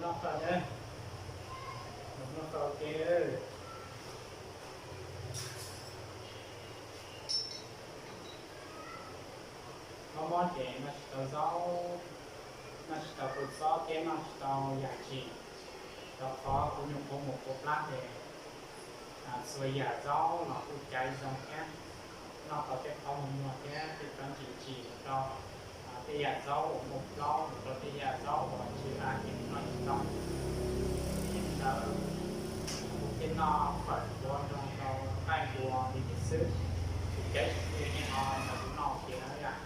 Noj fawm na, noj fawm ua ke. Mob mob ces noj tsis tau zaub, noj tsis tau kua txob thiab noj tsis tau yam tsim, rau qhov kuv nyuam qhuav mus pua plab ces txhua yam zaub los kuj caiv zoo thiab, noj tau tej qhov muag muag thiab tej tsob ntsim tsim mus rau tej yam zaub uas muaj plaub mus rau tej yam zaub uas tsis av ces noj tsis tau. Vim li ntawd kuv thiaj noj fawm quav nrog rau nqaij npua li thiab xwb, kuv caiv tsis tau li nej ho ntawd kuv noj ua ke na yom.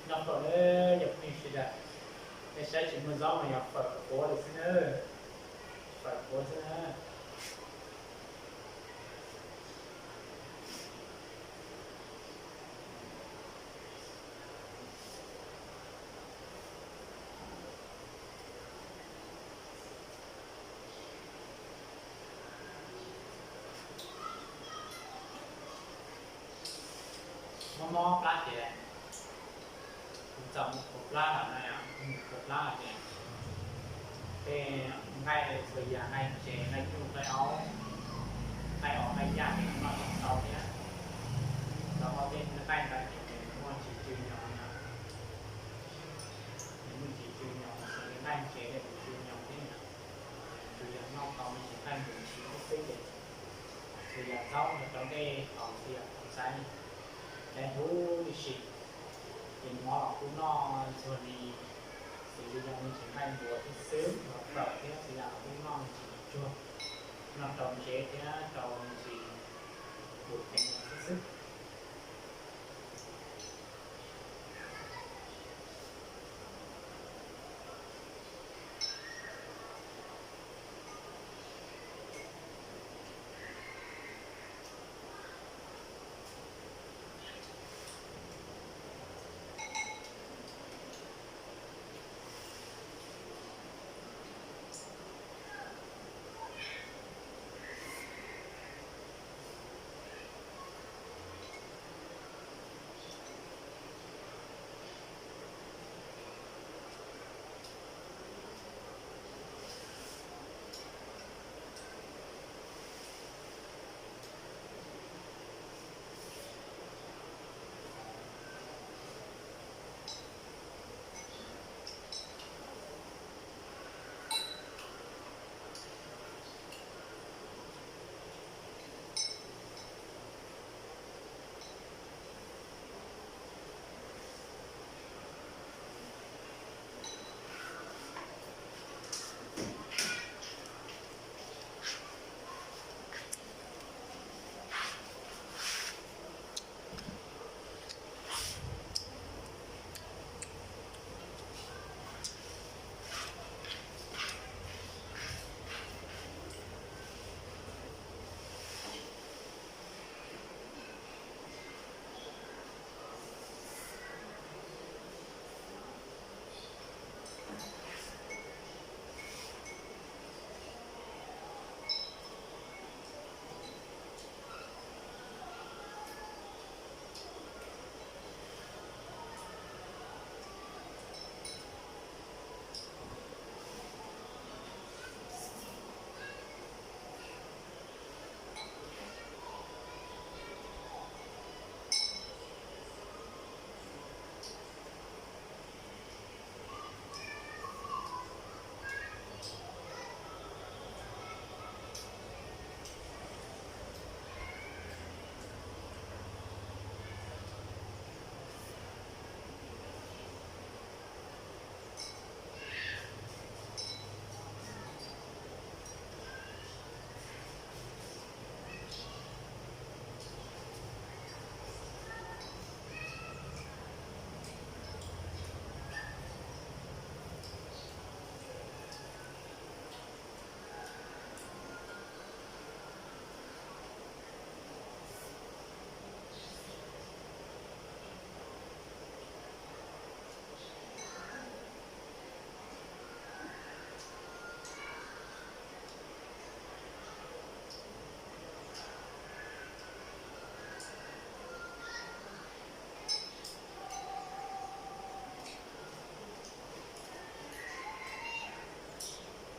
Noj fawm na, yog pheej sawv daws, nej saib tsis muaj zaub no yog fawm quav li xwb na, fawm quav xwb na. Mob mob plab ces kuv txawm mus pua plab lawm na, mus pua plab lawm ces tej nqaij txhua yam, nqaij tsev, nqaij nyuj, nqaij aub, nqaij os nqaij yaj ces kuv noj tsis tau thiab. Rau qhov tej nqaij ntawd ces nws muaj tsis tsw nyoos na, nws muaj tsis tsw nyoos, xws li nqaij tsev ces nws tsw nyoos thiab na. Tsuas yog noj tau me ntsis nqaij npum ntsis xwb ces txhua yam zaub los rau tej haus, txhua yam haus xaiv, caiv huv tib si. Ces nws ho los kuj noj txuag li, xws li yog me ntsis nqaij npua xwb xwb los fawm thiab txhua yam los kuj noj me ntsis tsuag, noj rau ntsev thiab rau me ntsis npum teev xwb xwb.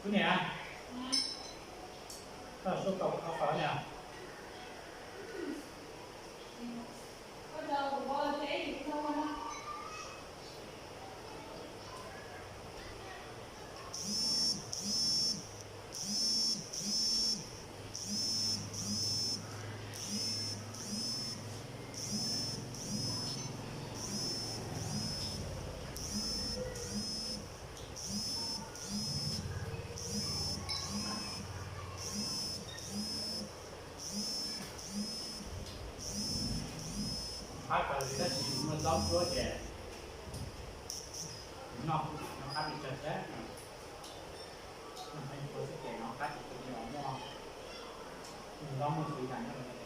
Kuv niam, koj suab tau khaub fawb niam. Qab kawg li tab sis muaj zaub cuab ces noj kuj noj qab pes tsawg thiab. Noj qab pes tsawg ces noj qab ces kuj yog muaj, muaj zaub muaj txiv tas nyob rau ntawd.